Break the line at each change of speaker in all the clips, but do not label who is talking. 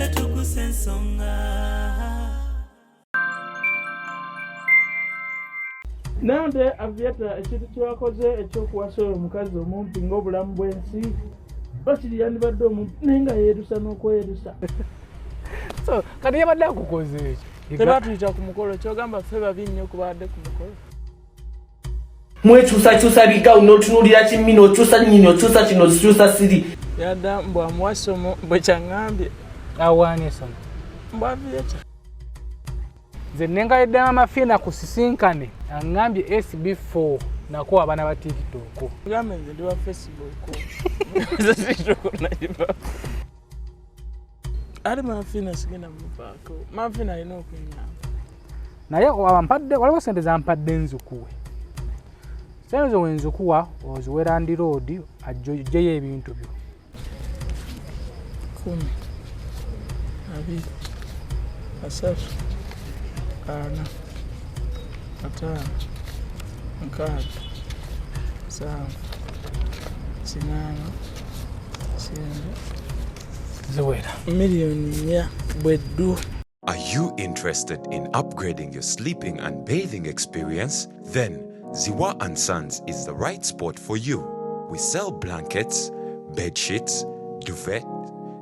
Yaffe tukusa ensonga.
Nante Aviata, ekintu kyewakoze ekyokuwasa oyo omukazi omumpi ng'obulamu bw'ensi, bakiri yandibadde omumpi naye nga yeerusa n'okwerusa.
So kati yabadde akukoze ekyo.
Tebatuyita ku mukolo, kyogamba ffe babi nnyo kubadde ku mukolo.
Mwekyusakyusa bigawu n'otunuulira kimmi n'okyusa nnyini, okyusa kino, okyusa siri.
Yadda mbu amuwa ssomo, bwe kyaŋŋambye.
Awaani essomo?
Mbu Aviata.
Nze nengalidde Mama Fiina ku sisinkane, aŋŋambye SB4 nako abaana ba TikTok.
Gambe nze ndi wa Facebook. Nze TikTok nagivaako. Ate Mama Fiina sigenda muvaako. Mama Fiina alina okunyamba.
Naye wampadde, waliwo sente zampadde nzukuwe. Sente zo wenzikuwa oziwera ndiroodi ajjeyo ebintu byo.
10, 20, 30, 40, 50, 60, 70, 80, 90.
Ziwera.
4 million bweddu.
Are you interested in upgrading your sleeping and bathing experience? Then Ziwa and Sons is the right spot for you. We sell blankets, bed sheets, duvet,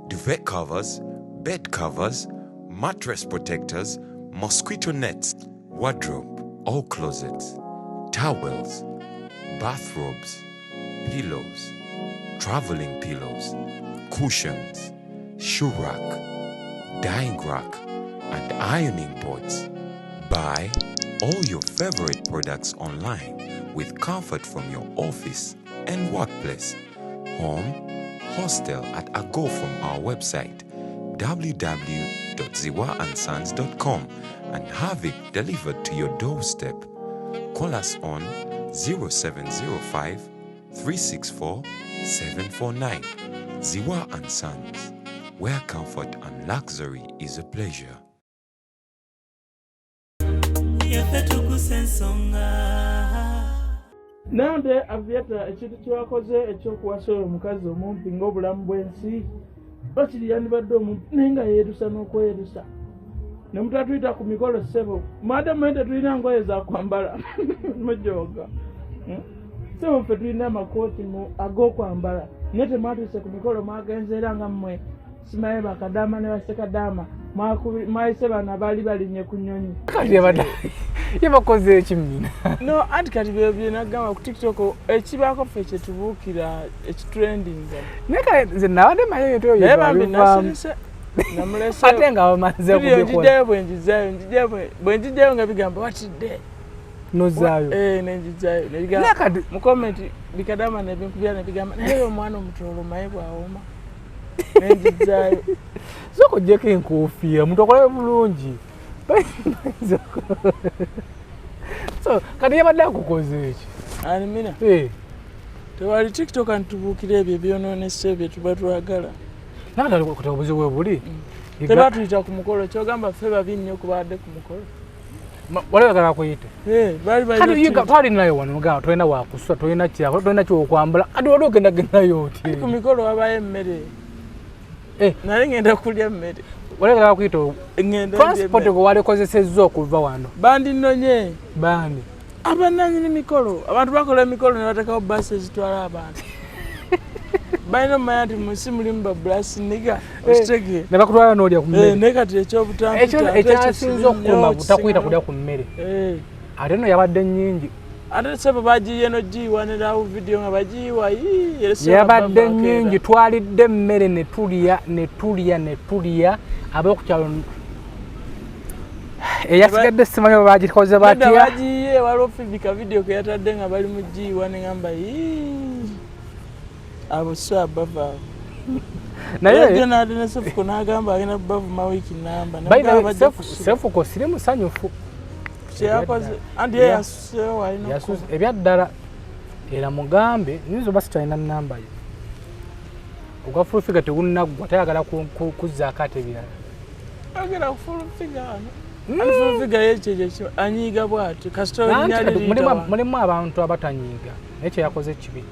duvet covers, bed covers, mattress protectors, mosquito nets, wardrobe or closets, towels, bathrobes, pillows, traveling pillows, cushions, shoe rack, dyeing rack, and ironing boards. Buy all your favorite products online with comfort from your office and workplace, home, hostel at a go from our website www.ziwaandsons.com and have it delivered to your doorstep. Call us on 0705 364 749. Ziwa and Sons, where comfort and luxury is a pleasure.
Yaffe tukusa ensonga.
Nante Aviata, ekintu kyewakoze ekyokuwasa oyo omukazi omumpi ng'obulamu bw'ensi, bakiri yandibadde omumpi naye nga yeerusa n'okwerusa. Ne mutatuyita ku mikolo, ssebo. Mwadde mumanyi tetulina ngoye za kwambala, mujooga. Ssebo, ffe tulina amakooti ag'okwambala, naye temwatuuse ku mikolo. Mwagenze era nga mmwe simanyi bakadaama ne basekadaama, mwayise bano abaali balinnye ku nnyonyi.
Kati yabadde yabakoze ekimina.
No, anti kati bye byenagamba ku TikTok ekibaako ffe kyetubuukira ekitrendinga.
Naye kale nze nabadde manyi ebintu ebyo
Naye bambi
bivaamu.
nasirise, namulese.
Ate nga bamaze
Video
kubikola.
njijjayo, bwe njijjayo, njijjayo, bwe njijjayo nga bigamba watidde.
Nozaayo.
Eh, nenjijjayo nebigamba
Naye kati
mu comment bikadama nebinkubira nebigamba, naye oyo omwana omutoolo maye bwawoma, nenjijjayo.
Sooka oggyeko enkuufiira, omuntu akolabe bulungi. So kati yabadde akukoze eki?
Alimina.
Eh.
Tewali TikTok ntubuukira ebyo ebyonoonese bye tuba twagala.
Naye kati obuzibu bwe buli.
Tebatuyita ku mukolo, kyogamba ffe babi nnyo kubadde ku mukolo.
Wali oyagala kuyita.
Eh, baali balina
Kati yiga
otuyita.
twali nayo wano nga tolina wakusula, tolina kyako, tolina kyokwambala, kati wali ogenda gendayo oti?
Ku mikolo wabayo emmere.
Eh.
Nali ngenda kulya mmere.
Wali oyagala kuyita.
Ngenda ndya
Transport
emmere.
gwe walikozesezza okuva wano.
Bandinonye.
Bandi?
Abananyini mikolo. Abantu bakola emikolo ne bateekawo baasi ezitwala abantu. Balina omumanya nti mu nsi mulimu babulasiniga, okitegeera?
Ne bakutwala n'olya ku mmere.
Naye kati ekyobutampita
Ekyo ekyasinze okukuluma butakuyita kulya ku mmere. Ate no yabadde nnyingi.
Ate sebo bagiye nogiyiwa nerawo vidiyo nga bagiyiwa yii, era sebo
Yabadde
bavaako
nnyingi.
Era.
Twalidde emmere ne tulya ne tulya ne tulya, ab'okukyalo eyasigadde simanyi oba bagikoze
Nedda,
batya.
Bagiyiye, waliwo Fibi ka vidiyo ke yatadde nga bali mu giyiwa, neŋamba yii, abo si abavaabo.
Naye
nade ne Sefuko n'agamba agenda bavuma wiiki namba.
By the way,
Nemugamba bajja kusiba.
Sefuko siri musanyufu.
Kyeyakoze anti ye yasuseewo alina.
Ebyaddala era mugambe nyinza oba sikyalina namba ye. Ogwa Full Figure tegunaggwa, tayagala kuzzaako ate birala.
Agera ku Full Figure wano. Anti Full Figure ye kyekyo anyiiga bw'atyo kasita
Anti
erinnya
kati
liriyita wano.
Mulimu abantu abatanyiiga, naye kyeyakoze kibi,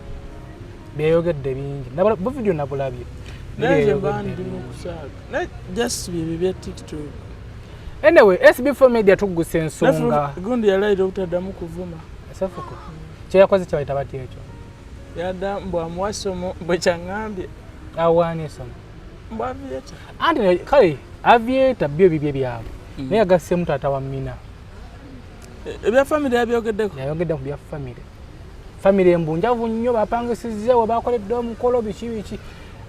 byeyogedde bingi. Bu video nabulabye.
Naye nze mba ndi mu kusaaga naye just byebyo bya TikTok.
Anyway, SB4 Media tuggusa ensonga.
Gundi yalayira obutaddamu kuvuma.
Sefuko kyeyakoze kyebayita batya ekyo?
Yadda mbu amuwa ssomo bwe kyaŋŋambye.
Awaani essomo?
Mbu aviator.
Anti kale aviator byo bibye byabwe naye yagasseemu taata wa Mina.
Ebya famire yabyogeddeko?
Yayogedde ku bya famire. Famire embu njavu nnyo, bapangisizza we bakoledde omukolo biki biki,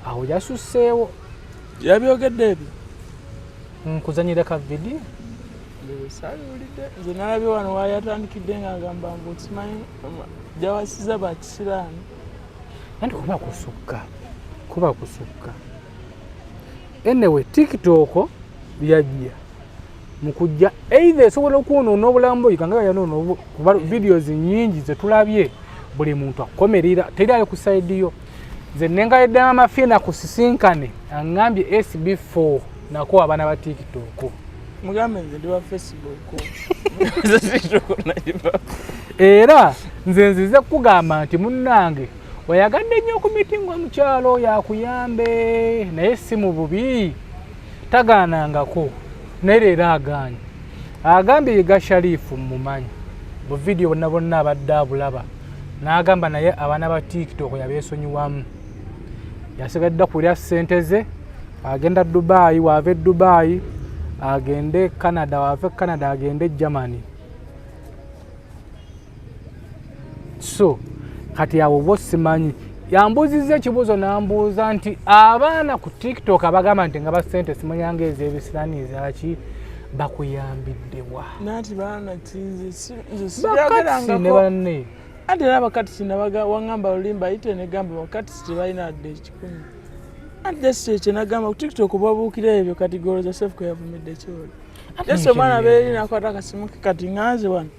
awo yasusseewo.
Yabyogedde ebyo?
Nkuzanyira ka vidiyo.
Sabiwulidde nze, nalabye wano wayatandikidde ng'agamba mbu simanyi gyawasiza bakisiraani.
Anti kuba kusukka, kuba kusukka. Anyway, TikTok yajja mu kujja either esobola okwonoona obulamu bwe nga yanoona, kuba videos nnyingi zetulabye buli muntu akukomerera, teri ali ku side yo. Nze nengaledde Mama Fiina ku sisinkane aŋŋambye SB4 nako abaana ba TikTok.
Mugambe nze ndi wa Facebook, nze TikTok nagiva.
Era nze nzize kukugamba nti munnange oyagadde nnyo okumitinga omukyalo oyo akuyambe, naye si mu bubi, tagaanangako, naye leero agaanye. Agambye Yiga Sharifu mumanyi bu vidiyo bonna bonna abadde abulaba, n'agamba naye abaana ba TikTok yabeesonyiwamu, yasigadde kulya ssente ze, agenda Dubai, waava e Dubai agende Canada, waava e Canada agende Germany. So kati awo bo simanyi. Yambuuzizza ekibuuzo n'ambuuza nti abaana ku TikTok abagamba nti nga basente simanyanga ez'ebisiraani ezaki bakuyambiddewa?
Nanti baana nze
bakati ne
sibyagerangako.
Banne.
Anti era abakatisi nabaga waŋŋamba lulimba ayite negamba bakatisi tebalina wadde 100. Anti just ekyo nagamba ku TikTok babuukira ebyo. Kati goloza Sefuko yavumidde kyoli just omwana abeeri nakwata akasimu ke. Kati ŋŋanze wano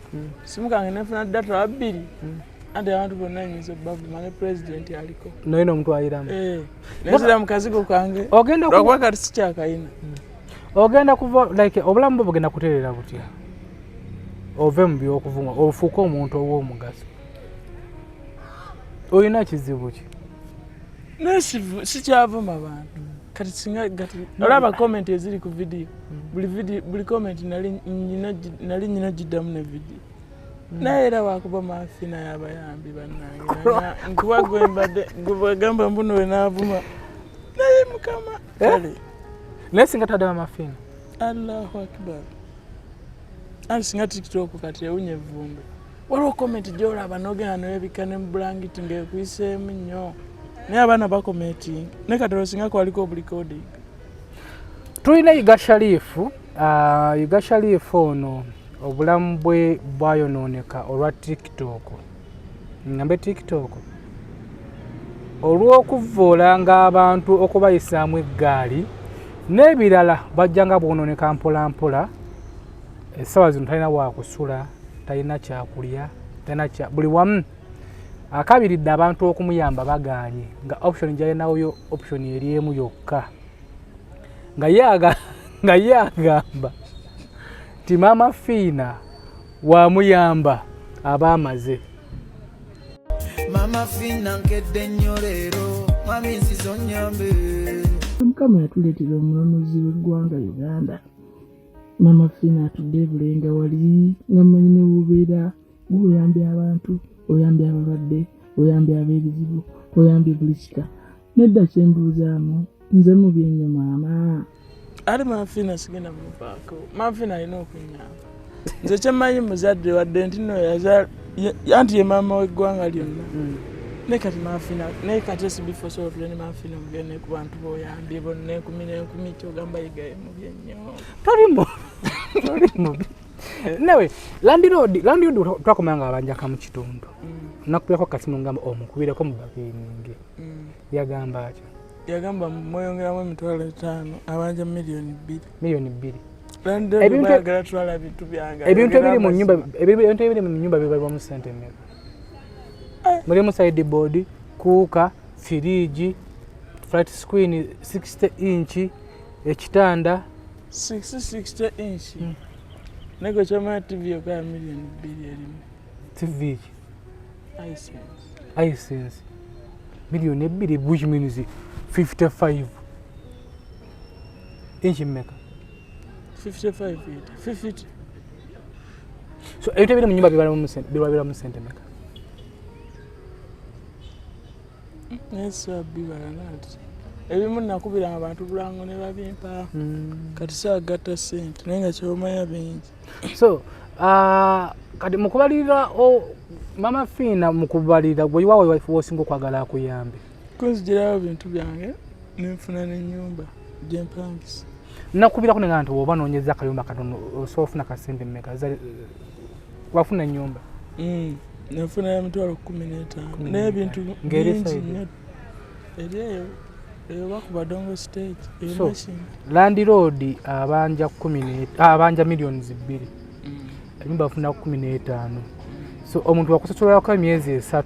simu kange nefuna data 2, anti abantu bonna nyinza obbavuma ne pulezidenti aliko.
Naye nomutwaliramu.
Eh, nenzira mu kazigo kange.
Ogenda
lwakuba kati sikyakayina.
Ogenda kuva like obulamu bwo bugenda kutereera butya, ove mu byokuvuma ofuuke omuntu ow'omugaso? Olina kizibu ki?
Naye sikyavuma bantu kati. Singa kati olaba comment eziri ku vidiyo, buli video, buli comment nali nyina giddamu ne vidiyo, naye era wakuba Mafina yabayambi bannange. Nkuba gwe mbadde gwe bagamba mbuno we naavuma, naye Mukama kale.
Naye singa tadde Mama Fiina?
Allahu akbar! Anti singa TikTok kati ewunya evvumbe, waliwo comment gyolaba nogenda nowebika ne mubulangiti ngaekuyiseemu nnyo, naye abaana bakomentinga, naye kati olwo singa kwaliko obulikoding.
Tulina Yiga Sharifu. Yiga Sharifu ono obulamu bwe bwayonooneka olwa TikTok, ngambe TikTok, olw'okuvvoolanga abantu, okubayisaamu eggaali n'ebirala, bwajja nga bwonooneka mpola mpola. Essaawa zino talina wakusula, talina kyakulya, talina kya buli wamu akabiridde abantu okumuyamba bagaanye, nga option gyalinawo yo option eri emu yokka, nga ye agamba nti Maama Fiina wamuyamba aba amaze.
Mama Fina, nkedde nnyo leero, mwami nzizo nyambe.
Mukama yatuleetera omununuzi w'eggwanga Uganda, Mama Fina atudde ebulenga wali nga mmanyi ne wubeera gwe oyambye abantu, oyambye abalwadde, oyambye ab'ebizibu, oyambye buli kika. Nedda, kyembuuzaamu nze mubi ennyo maama ate Mama Fina sigenda muvaako. Mama Fina alina okunyamba nze kyemmanyi muzadde, wadde nti no anti ye maama w'eggwanga lyonna. Naye kati Mama Fina, naye kati SB4 sobola otule ne Mama Fina omugende ku bantu boyambye bonna enkumi n'enkumi, kyogamba Yigaye mubi ennyo?
Toli mubi, toli mubi. Nawe landlord twakomanga nga abanjaka mu kitundu, nakubirako kasimu ngamba omukubireko mu bakiningi. Yagamba atya?
Yagamba mweyongeramu 50,000, abanja 2 miliyoni.
2 miliyoni.
Landlord bayagala twala bintu byange.
Ebintu
ayogera
ebiri mu nyumba
amazima.
Ebintu ebiri mu nyumba bibalwamu sente mmeka? Mulimu sideboard, cooker, firiji, flat screen 60 inch, ekitanda.
60 inch, naye gwe kyomanya TV yokka ya 2 miliyoni erimu.
TV ki?
Hisense.
Hisense 2 miliyoni, which means 55. Inchi mmeka?
55 50.
So ebintu ebiri mu nyumba bibalabiramu sente meka?
Naye siba bibala nati ebimu nakubira abantu bulango ne babimpa. Kati saagatta sente, naye nga kyomanya bingi.
So kati mukubalirira, Mama Fiina, mukubalirira gwe wawe wosinga okwagala akuyambe?
Kunzigirayo bintu byange nenfuna n'ennyumba gyempangisa.
Nakubirako nenga nti oba noonyeza akayumba katono osobola ofuna kasente mmeka? Wafuna ennyumba?
Nafuna ya 150,000.
Kumi
N'ebintu
Ng'eri
bingi
side?
nnyo. Eri eyo, eyo bakuba dongo stage eyo.
So,
Makindye.
Landlord abanja abanja miliyoni 2, enyumba afuna 15. So omuntu wakusasulako emyezi 3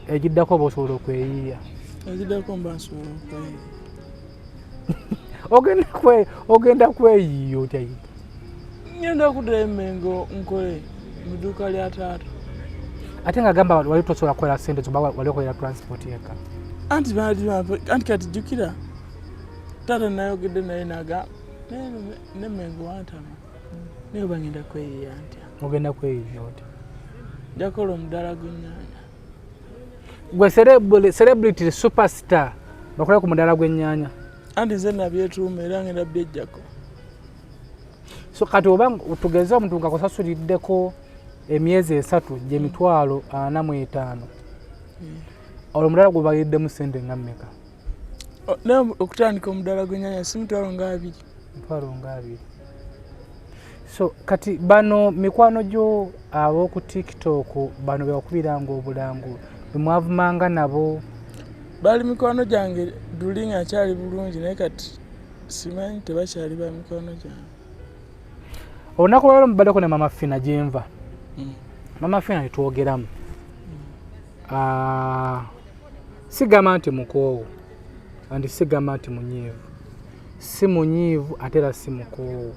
egiddako, oba osobola okweyiiya?
Egiddako mba nsobola okweyiiya.
Ogenda kweyiiya otya ye?
Ngenda kuddayo emengo nkole mu dduuka lya taata.
Ate nga gamba wali tosobola kukolera sente zoba, wali okolera transport yekka.
Anti baali anti kati jjukira taata nayogedde naye naga naye nemengo wantama, naye oba ngenda kweyiiya ntya?
Ogenda kweyiiya otya?
Nja kukola omudaala gw'ennyaanya.
Gwe celebrity superstar bakole ku mudaala gw'ennyaanya?
Anti nze nabyetuuma era ngenda byejjako.
So kati oba tugeze omuntu nga kusasuliddeko emyezi 3 gye 45,000, olwo omudala gwebaliddemu sente nga mmeka?
Naye okutandika omudaala gw'ennyaanya si mitwalo nga abiri?
20,000. So kati bano mikwano gyo ab'oku TikTok bano bebakubiranga obulango bemwavumanga nabo?
Baali mikwano gyange duli nga nkyali bulungi, naye kati simanyi, tebakyali ba mikwano gyange.
Olunaku lwaliro mubaddeko ne Mama Fina gyenva. Mama Fina netwogeramu. Sigamba nti mukoowu andi, sigamba nti munyiivu, si munyiivu ate era si mukoowu.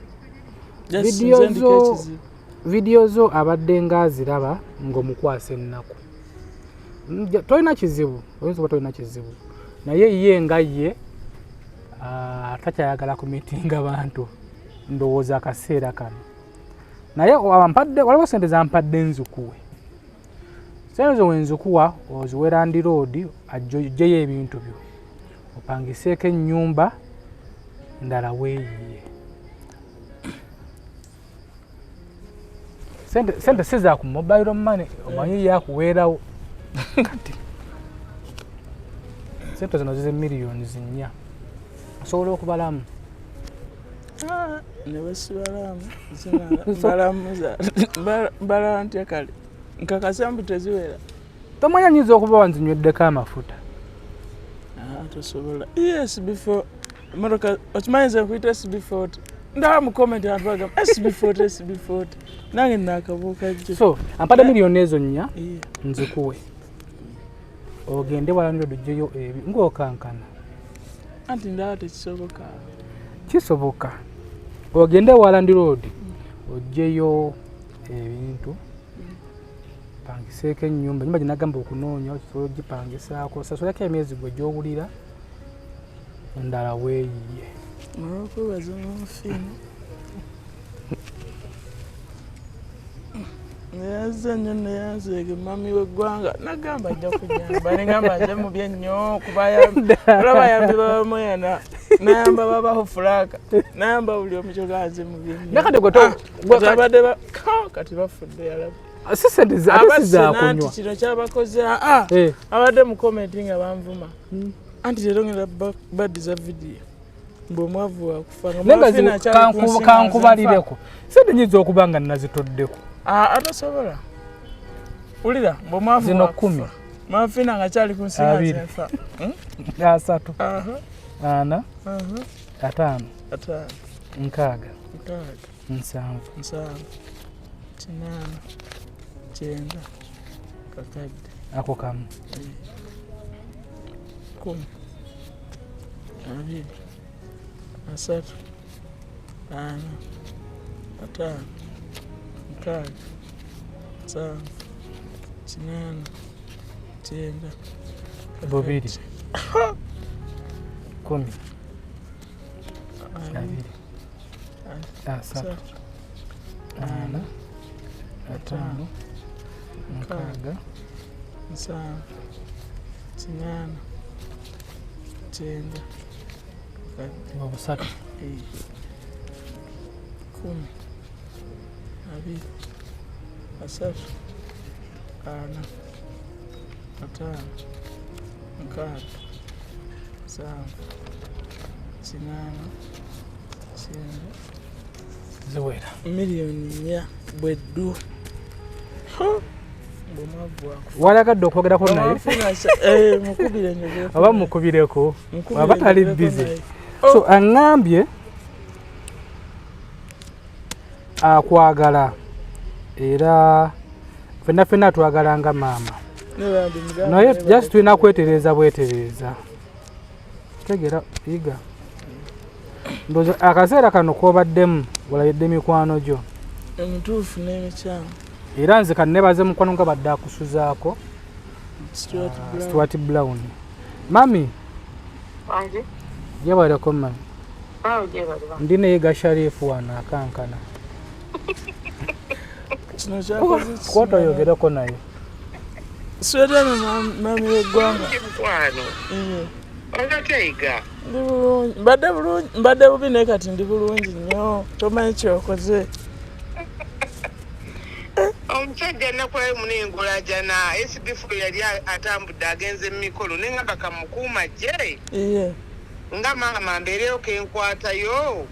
Just
Video
nze ndiko ekizibu.
Vidiyo zo abadde ng'aziraba ng'omukwasa ennaku. Tolina kizibu, oyinza oba tolina kizibu, naye ye nga ye takyayagala kumitinga bantu ndowooza akaseera kano. Naye ampadde, waliwo sente zampadde nzikuwe. Sente zo wenzikuwa oziwe landlord ajjeyo ebintu byo, opangiseeko ennyumba ndala, weeyiye. Sente si za ku mobile money, omanyi yakuweerawo. Kati sente zino zize miliyoni 4, osobola okubalamu?
Ah, ne basibalamu mbala ntya? Kale nkakasa mbu teziwera.
Tomanya, nyinza okuba wanzinyweddeko amafuta.
Ah, tosobola. SB4 emotoka okimanyi nze nkuyita SB40. Ndaba mu comment abantu bagamba SB40, SB40, nange nakabuuka jjo.
So ampadde miliyoni ezo 4.
Iya.
Nzikuwe ogende walandlord ojjeyo ebi ng'okankana.
Anti ndaba tekisoboka.
Kisoboka. Ogende wa landlord ojjeyo ebintu, pangiseeko ennyumba. Ennyumba gyenagamba okunoonya osobola ogipangisaako, sasulako emyezi gwe gy'owulira, endala weeyiye.
Olwokwebaza omufiina neyanziza nnyo, neyanzeege mami w'eggwanga. Nagamba ajja kunyamba, negamba nze mubye nnyo kuba bayambi babamwena, nayamba babaho fulaka, nayamba buli omu, kyoga nze mubye nnyo.
Nakati gwe
Ah,
gwe
kati abadde kati bafudde yalabi.
Si sente ate si
Abasse
zakunywa.
nanti kino kyabakoze aa. Abadde mu comment nga banvuma, anti leero ngenda baddiza vidiyo mbu omwavu wakufa nga
Naye nga
Mama Fina akyali ku nsi nga nze
kankubalireko sente nyinza okuba nga nazitoddeko.
Ah, atasobola wulira mbu omwavu
Zino
wakufa.
10.
Mama Fina nga akyali ku nsi nga nze
20.
nfa.
30. 40. 50.
50.
60.
60.
70.
70, 80, 90, kakadde.
Ako kamu.
10, 20, 30, 40, 50, 60, 70, 80, 90.
2, 10. 2, 3, 4, 5, 6,
7, 8, 9,
3,
10, 2, 3, 4, 5, 6, 7, 8, 9
ziwera
4,000,000 bweddu.
Walagadde okwogerako naye oba mukubireko aba tali bize. So aŋŋambye akwagala era fenna fenna twagala nga maama, naye just tulina kwetereeza bwetereeza. Kitegeera Yiga, ndowooza akaseera kano k'obaddemu olabidde mikwano gyo
emituufu n'emikyamu.
Era nze kannebaze mukwano nga badde akusuzaako Stuart Brown. Mami gyebaleko mami, ndi ne Yiga Sharifu wano akankana. Kwota oyogereko naye.
Swetano mami w'eggwanga. Mbadde bubi naye kati ndi bulungi nnyo, tomanyi kyokoze.
Omusajja nakulayo munengolajana SB4 yali atambudde agenze mu mikolo ne ngamba kamukuuma gye. Nga maama mbeereyo kenkwatayo.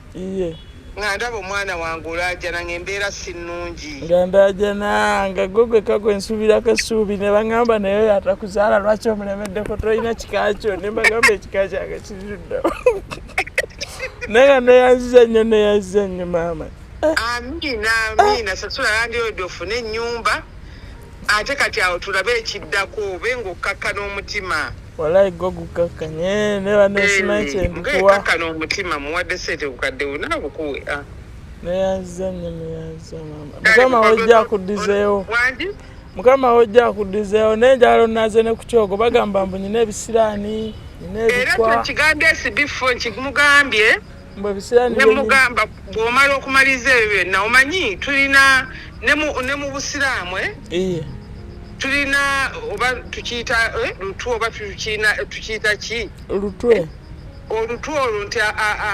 Nga ndaba omwana wange olajana ng'embeera si nnungi.
Nga ndajana nga gwe kagwe nsuubirako essuubi ne baŋŋamba naye atakuzaala lwaki omulemeddeko tolina kika kyo, ne mbagamba ekika kyange kirirudda. Naye nga neeyanziza nnyo maama.
Amiina amiina, sasula landiroodi ofune ennyumba ate kati awo tulabe ekiddako obe ng'okkakkana omutima.
Walayi gwo gukakkanye ne banneesimanyi kye ndikuwa.
Ng'ekkakkana omutima muwadde ssente bukadde buna bukuwe.
Neeyanziza nnyo neeyanziza maama. Mukama wojja akuddizeewo. Mukama wojja akuddizeewo naye njagala onaaze ne ku kyogo bagamba mbu nina ebisiraani nina ebikwa.
Era kigambye SB4 nkimugambye. Ne mugamba bw'omala okumaliza ebyo byonna omanyi tulina ne mu Busiraamu tulina oba tukiyita lutwe oba tukiyita ki?
Lutwe.
Olutwe olwo nti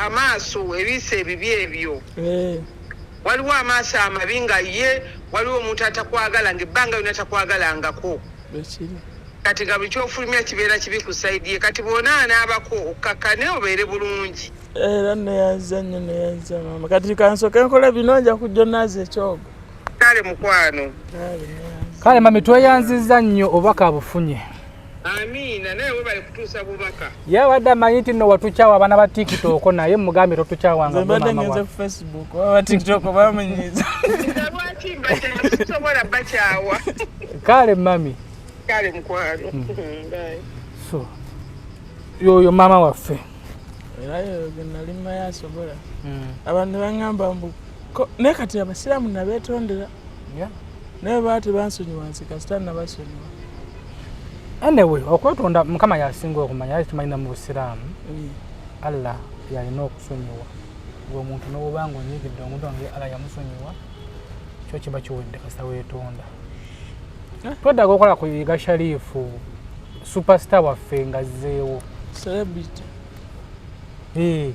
amaaso eriiso ebibi ebyo. Waliwo amaaso amabi nga ye waliwo omuntu atakwagala ng'ebbanga lyonna takwagalangako. Kati nga buli ky'ofulumya kibeera kibi ku sayidi ye, kati bw'onaanaabako okkakkane obeere bulungi.
Era neeyanziza nnyo neeyanziza maama. Kati kansooke nkole bino nja kujja onaaza ekyogo.
Kale mukwano.
Kale mami tweyanzizza nnyo obubaka bufunye.
Amiina, naye webale kutuusa bubaka.
Ye abadde amanyi nti nno watukyawa abaana ba TikTok naye mugambe totukyawanga
gwe maama wange. Nze mbadde ngenze ku Facebook oba TikTok bamunyiiza.
Lwaki mbakyawa sisobola bakyawa.
Kale mami.
Kale mukwano.
So yoyo maama waffe.
Era yoyo gwe nali mmanyi asobola. Abantu baŋŋamba mbu naye kati abasiraamu nabeetondera. Naye baba tebansonyiwa nze kasita nabasonyiwa.
Anyway, okwetonda Mukama yasinga okumanya, aye tumanyi na mu Busiraamu Allah yalina okusonyiwa. Gwe omuntu n'oba nga onyiigidde omuntu wange Allah yamusonyiwa, kyo kiba kiwedde kasita weetonda. Twetaaga okukola ku Yiga Sharifu superstar waffe nga azzeewo.
Celebrity. Naye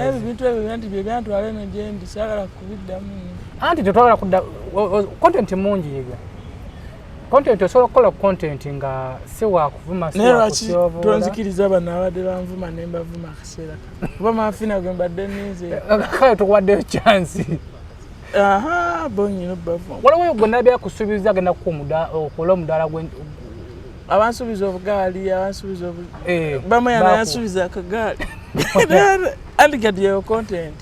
ebintu ebyo nti bye byantwala eno gye ndi saagala kubiddamu.
Anti tetwagala kudda content mungi Yiga. Content osobola okukola content nga si wa kuvuma si wa kutyoboola.
Tonzikiriza bano abadde banvuma ne mbavuma akaseera kano. Kuba Mafina gwe mbadde nninze.
Kale tukuwaddeyo chance.
Aha, bo nnyina obbavuma.
Waliwo gwe nabye akusuubiza agenda kukuwa okola omudaala gwe.
Abansuubiza obugaali, abansuubiza bamu yana yansuubiza akagaali. Anti kati yeyo content.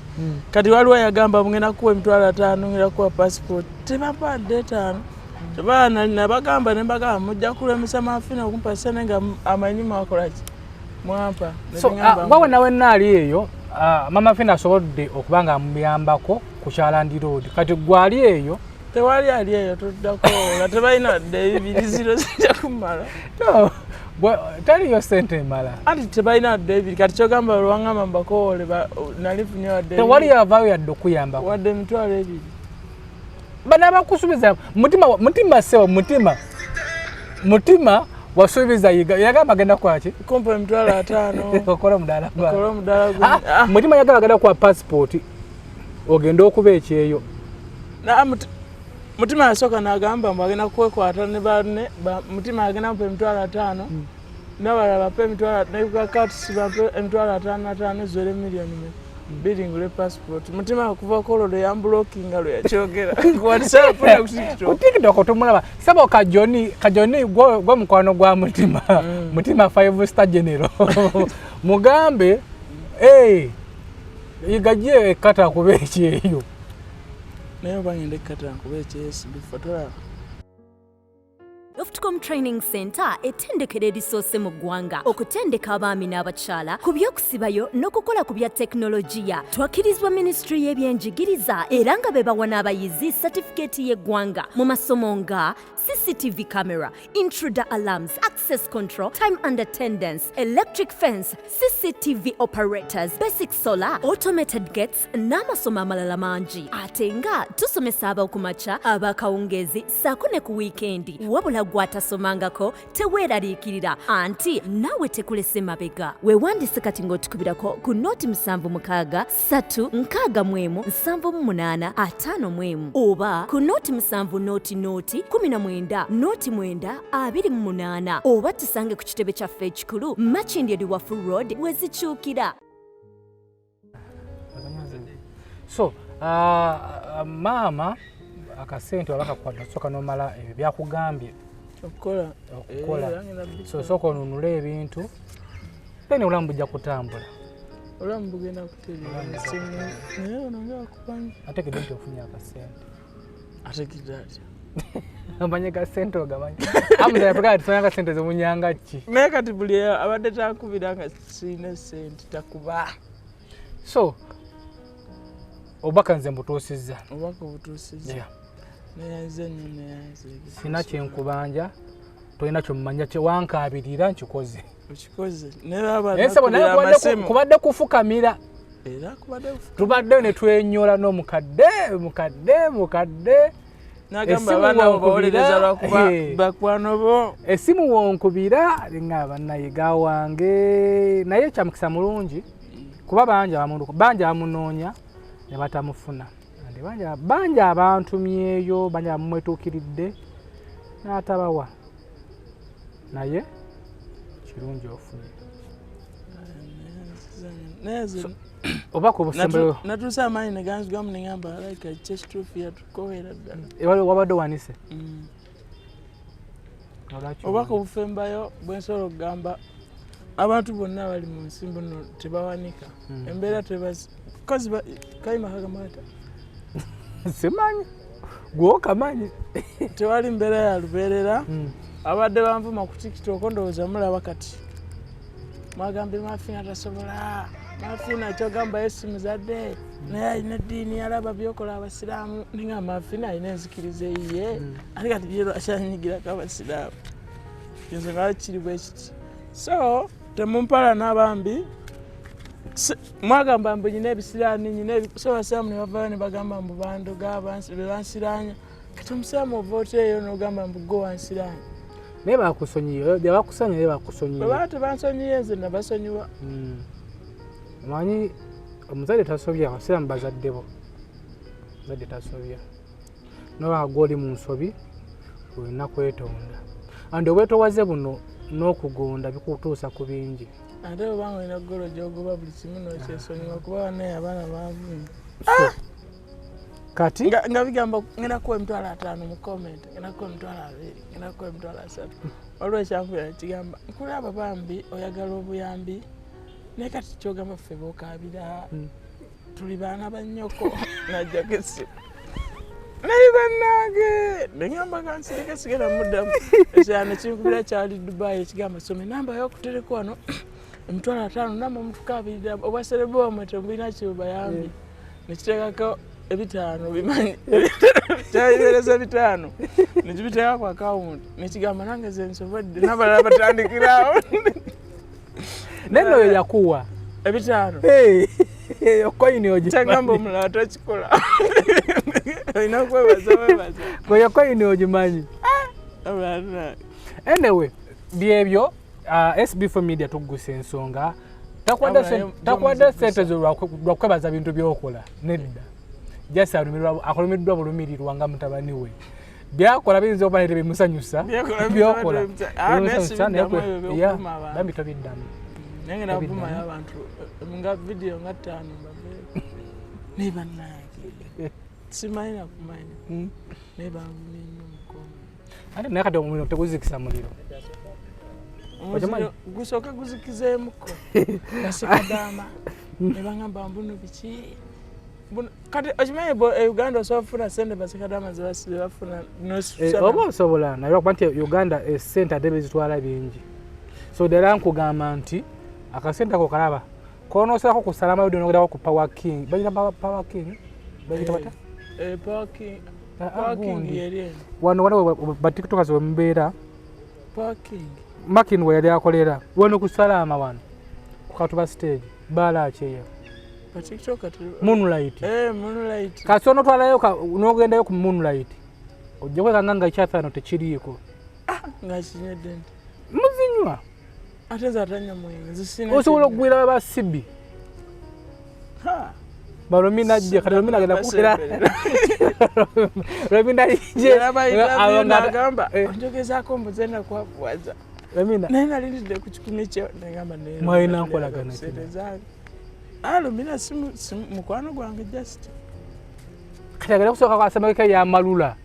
Kati waliwo yagamba ngenda kukuwa 500,000, ngenda kukuwa passport. Tebampadde 5. Tebaana nabagamba ne mbagamba mujja kulemesa Mafina okumpa ssente nga amanyi mwakola ki? Mwampa.
So gwe nawe naali eyo Mama Fina asobodde okuba nga amuyambako ku kya landiroodi. Kati gwe ali eyo
tewali ali eyo tuddako nga tebalina wadde ebibiri ziro zijja kumala.
No, Taliyo sente emala.
Anti tebalina wadde ebiri. Kati kyogamba lwangamba mbakoole nali nfunye wadde
Tewali avaayo yadde okuyambako.
Wadde 20,000.
Bano abakusuubiza mutima sewo mutima. Mutima wasuubiza Yiga yagamba agenda kukola ki?
Kumpa 50,000.
Okola omudaala gwa.
Okola omudaala gwa.
Mutima yagamba agenda kuwa passport ogende okuba ekyeyo.
Mutima yasooka n'agamba mbu agenda kwekwata ne banne, Mutima agenda mpa 50,000. N'abalala bampe emitwalo, ne kakatisi bampe 50,000 50 ziwere 2 million ngule passport. Mutima okuva ku olwo lwe yambulokinga lwe yakyogera. Ku WhatsApp ne ku TikTok.
Ku TikTok tumulaba. Sebo Kajoni gwe mukwano gwa Mutima. Mutima 5 star general. Mugambe, Yiga gye ekkata kuba ekyeyo.
Naye oba ngenda ekkata nkuba ekyeyo sibifo tolaba.
Softcom Training Center ettendekero erisoose mu ggwanga okutendeka abaami n'abakyala ku by'okusibayo n'okukola ku bya tekinologiya. Twakkirizibwa minisitule y'ebyenjigiriza era nga be bawa n'abayizi satifikeeti y'eggwanga mu masomo nga CCTV camera, intruder alarms, access control, time and attendance, electric fence, CCTV operators, basic solar, automated gates n'amasomo amalala mangi. Ate nga tusomesa ab'okumakya, ab'akawungeezi ssaako ne ku wiikendi. Wabula gw'atasomangako teweeraliikirira anti naawe tekulese mabega. Weewandise kati ng'otukubirako ku 076 361 78 51 oba ku 07 00 19 09 28 oba tusange ku kitebe kyaffe ekikulu Makindye Luwafu Road wezikyukira.
So maama akasente waba kakuwadde osooka n'omala ebyo byakugambye
okukola.
Okukola. So osooka onunule ebintu, then obulamu bujja kutambula.
Obulamu bugenda kutereera, naye ono nga akumanyi.
Ategedde nti ofunye akasente.
Ategedde atya?
Amanye ga sente ogamanyi. Amuza yatugaa tusonga nga sente zimunyanga ki.
Naye kati buli abadde takubira nga sirina sente takuba.
So obubaka nze mbutuusizza.
Obubaka obutuusizza. Neyanze nnyo, neyanze.
Sina kyenkubanja, tolina kyomumanya kyewankaabirira nkikoze.
Okikoze. Naye
Naye sebo naye kubadde kufukamira.
Era kubadde kufukamira.
Tubaddeyo ne twenyola n'omukadde, mukadde, mukadde.
N'agamba abaana bo bawolereza lwakuba bakwano bo.
Essimu wonkubira nga bannayiga wange, naye kyamukisa mulungi kuba bangi abamunoonya ne batamufuna. Bangi abantumyeyo, bangi abamwetuukiridde n'atabawa, naye kirungi ofunye. Oba ku busembe
natuusa amaanyi ne ganzigamu ne ŋŋamba alayika ki ekituufu yatukowera ddala.
Wabadde owanise?
Obubaka obufembayo bwe nsobola okugamba abantu bonna abali mu nsi mbuno tebawanika. Embeera tebazi kozi kayima kagamba ata
Simanyi gwokamanyi.
Tewali mbeera ya lubeerera. Abadde banvuma ku TikTok ndowooza mulaba kati mwagambye Mafina tasobola, Mafina kyogamba Yesu muzadde naye alina eddiini yalaba byokola abasiraamu, ninga Mafina alina enzikiriza eyiye ate kati ye lwakyanyigirako abasiraamu ensonga kiri bwe kiti. So temumpala n'abambi mwagamba mbu nyina ebisiraani nyina so abasiraamu ne bavayo ne bagamba mbu bandoga be bansiraanya. Kati omusiraamu ova oteeyo n'ogamba mbu gwe wansiraanya.
Naye bakusonyiye, bakusonyiye, naye bakusonyiye.
Bwe baba tebansonyiye nze nabasonyiwa.
Omanyi omuzadde tasobya, abasiraamu bazadde bo. Omuzadde tasobya. Noba gwe oli mu nsobi olina kwetonda. Andi obwetowaze buno n'okugonda bikutuusa ku bingi.
Ate obanga olina golo gy'ogoba buli kimu n'okyesonyiwa kuba banaye abaana banvumye.
Kati
nga bigamba ngenda kuwa 50,000 mu comment, ngenda kuwa 20,000, ngenda kuwa 30,000. Waliwo ekyankubira kigamba nkulaba bambi oyagala obuyambi naye kati kyogamba ffe bookaabira tuli baana ba nnyoko najjako essimu. Naye bannange nengamba kansirike sigenda muddamu. Ekirala ne kinkubira kyali Dubai ekigamba soma enamba y'okutereka wano 50,000 namwe mutukaabirira obwaserebo bwammwe temulina kyebubayambye. Nekiteekako Ebitaano bimanyi kyabiweereza 5 nekibiteeka ku akawunti nekigamba nange ze nsobodde n'abalala batandikirawo.
Naye nno oyo yakuwa
5.
Okoyini ogimanyi.
Kyagamba omulala tokikola, olina kwebaza webaza.
Oyo koyini ogimanyi. Anyway, byebyo SB4 Media tuggusa ensonga. Takuwadde sente zo lwakwebaza bintu byokola nedda, just akulumiddwa bulumirirwa nga mutabani we byakola biyinza okuba naye tebimusanyusa byokola bambi tobiddamu.
Nange nakuvumayo abantu nga vidiyo nga 5 mbaveeko naye bannange simanyi nakumanya naye banvumye nnyo mukono.
Ate naye kati omuliro teguzikisa muliro.
Gusooke guzikizeemuko basekadaama ne bagamba mbuno biki kati okimanyi e Uganda osobola kufuna sente basekadaama zebafuna.
Oba osobola naye lwakuba nti Uganda esente ate bezitwala bingi, so ddala nkugamba nti akasente ako kalaba konoosako ku Salama Road nogerako ku Power King, bagita Power King bagita bata
Power King, Power King yeri eno
wano wano batiktokers we mubeera
Power King
Makin we yali akolera wano ku Salama wano ku Katuba stage baala kyeyo Moonlight.
Moonlight.
Kasi onotwalayo n'ogendayo ku Moonlight ojja kwekanga nga ekyataano tekiriiko.
Nga kinywedde nti
muzinywa
ate nze atanywa mwenge nze sina.
Osobola okugwira ba sibi balomina jje kati Romina agenda kukira Romina jje
agamba onjogezaako mbuze nakwavuwaza
Romina
naye nali ntidde ku 100 kye nagamba
mwalina nkolagana
zange. Romina si mukwano gwange just
kati agenda kusooka kwasamageka yamalula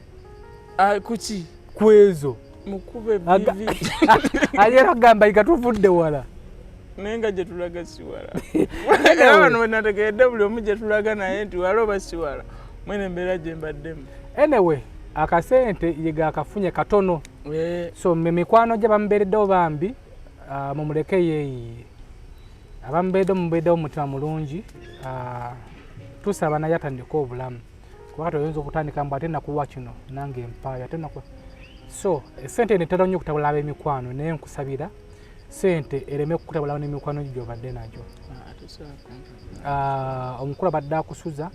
kuki
kwezo
mukube bivi
agenda kugamba yiga tuvudde wala
naye nga gye tulaga si wala. Era wano we nategeredde buli omu gye tulaga naye nti wala oba si wala mwene embeera gye mbaddemu.
Anyway, akasente yiga akafunye katono so mikwano gye bamubeereddewo bambi mumuleke yeeyiye abamubeereddewo mumubeereddewo omutima mulungi tusaba naye atandike obulamu kuba kati oyinza okutandika mbu ate nakuwa kino nange mpaayo ate nakuwa so sente eno etera nnyo okutabula ab'emikwano naye nkusabira sente ereme kukutabula n'emikwano gyo gy'obadde nagyo. Omukulu abadde akusuza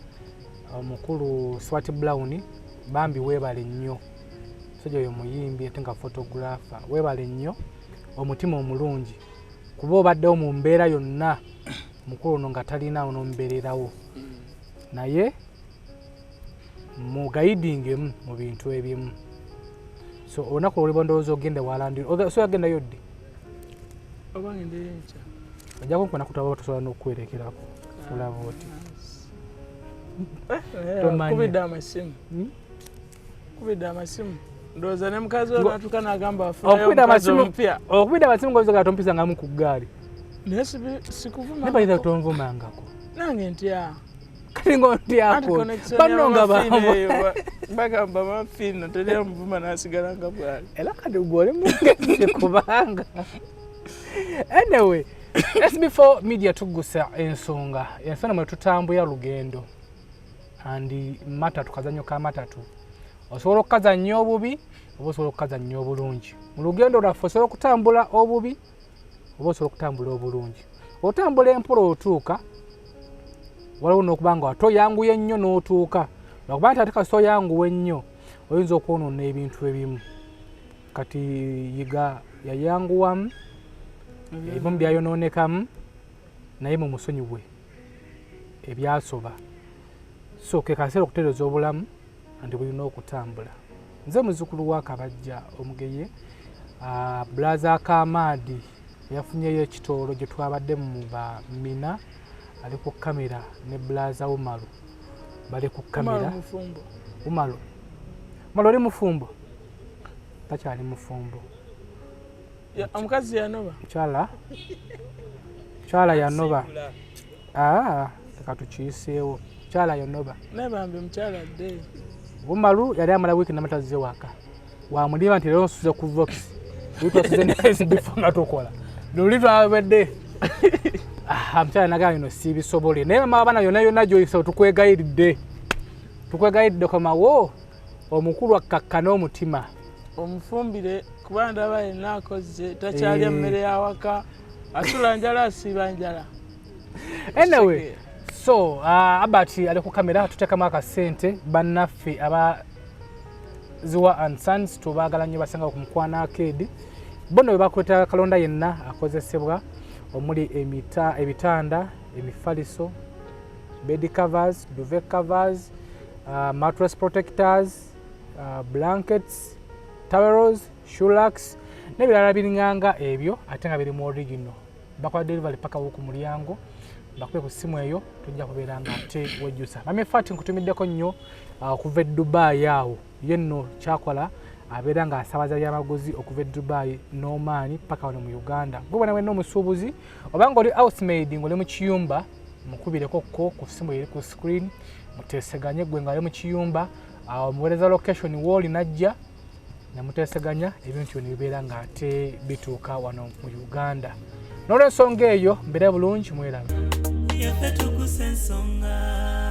omukulu Swat Brown bambi weebale nnyo musajja oyo muyimbi ate nga photographer weebale nnyo omutima omulungi kuba obaddewo mu mbeera yonna mukulu ono nga talina onomubeererawo naye mugayidingemu mu bintu ebimu. So olunaku lwoliba ndowooza ogenda walandira so yagendayo ddi?
Oba ngendeyo enkya
ojja kunkona kutaba tusobola n'okukwerekerako olaba oti
kubidde amasimu kubidde amasimu ndowooza ne mukazi we natuuka n'agamba afunayo omukazi omupya.
Okubidde amasimu ng'oyinza ogala tompisangamu ku ggaali
naye sikuvumangako.
Naye bayinza tonvumangako
nange ntya
kati ng'ontyako banno nga
bagamba mafiino teri amuvuma n'asigala nga bwali
era kati gwe oli mugezi kubanga anyway SB4 Media tugusa ensonga ensonga mwe tutambulira lugendo andi matatu kazannyo ka matatu osobola okukazannya obubi oba osobola okukazannya obulungi mu lugendo lwaffe osobola okutambula obubi oba osobola okutambula obulungi otambula empola otuuka waliwo n'okuba nga toyanguye nnyo n'otuuka lwakuba nti ate kasita oyanguwa ennyo oyinza okwonoona ebintu ebimu kati Yiga yayanguwamu ebimu byayonoonekamu naye mu musonyiwe ebyasoba so ke kaseera okutereeza obulamu nti bulina okutambula. Nze muzzukulu wa Kabajja Omugeye Bulaza Kamaadi yafunyeyo ekitoolo gye twabadde mu bamina ali ku kamera ne Bulaza Umaru bali ku kamera. Umaru Umaru oli mufumbo? Takyali mufumbo.
Omukazi yanoba?
Mukyala yanoba. Leka tukiyiseewo. Mukyala yanoba.
Naye bambi mukyala dde.
Umaru yali amala wiiki namatazze waka. Wamuliba nti leero nsuze ku Vox. Luli twasuze ne SB4 nga tukola. Luli twabadde. Mukyala nagamba bino siibisobole. Naye mama abaana yonna yonna gy'oyisa tukwegayiridde. Tukwegayiridde komawo omukulu akkakkane omutima.
Omufumbire kuba ndaba yenna akozze takyalya mmere yawaka, asula njala, asiiba njala.
Anyway, so Albert ali ku kamera, tuteekamu akasente. Bannaffe aba Ziwa and Sons tubaagala nnyo, basanga ku Mukwano Arcade. Bo nno bwe bakweta kalonda yenna akozesebwa omuli ebitanda, emifaliso, bed covers, duvet covers, mattress protectors, blankets, towels, shoe racks n'ebirala biringanga ebyo, ate nga biri mu original. Bakola delivery paka wo ku mulyango. Bakube ku ssimu eyo, tojja kubeera nga ate wejjusa. Mami Fati, nkutumiddeko nnyo okuva e Dubai awo. Ye nno kyakola abeera ng'asabaza byamaguzi okuva e Dubai n'Omaani paka wano mu Uganda. Gwe bwana wenna omusuubuzi oba ng'oli housemaid ng'oli mu kiyumba, mukubireko ko ku ssimu eri ku screen, muteeseganye. Gwe ng'ali mu kiyumba, omuweereza location wooli, najja nemuteeseganya, ebintu bino bibeera ng'ate bituuka wano mu Uganda. N'olwensonga eyo, mbeere bulungi, mweraba.
Yaffe tukusa ensonga.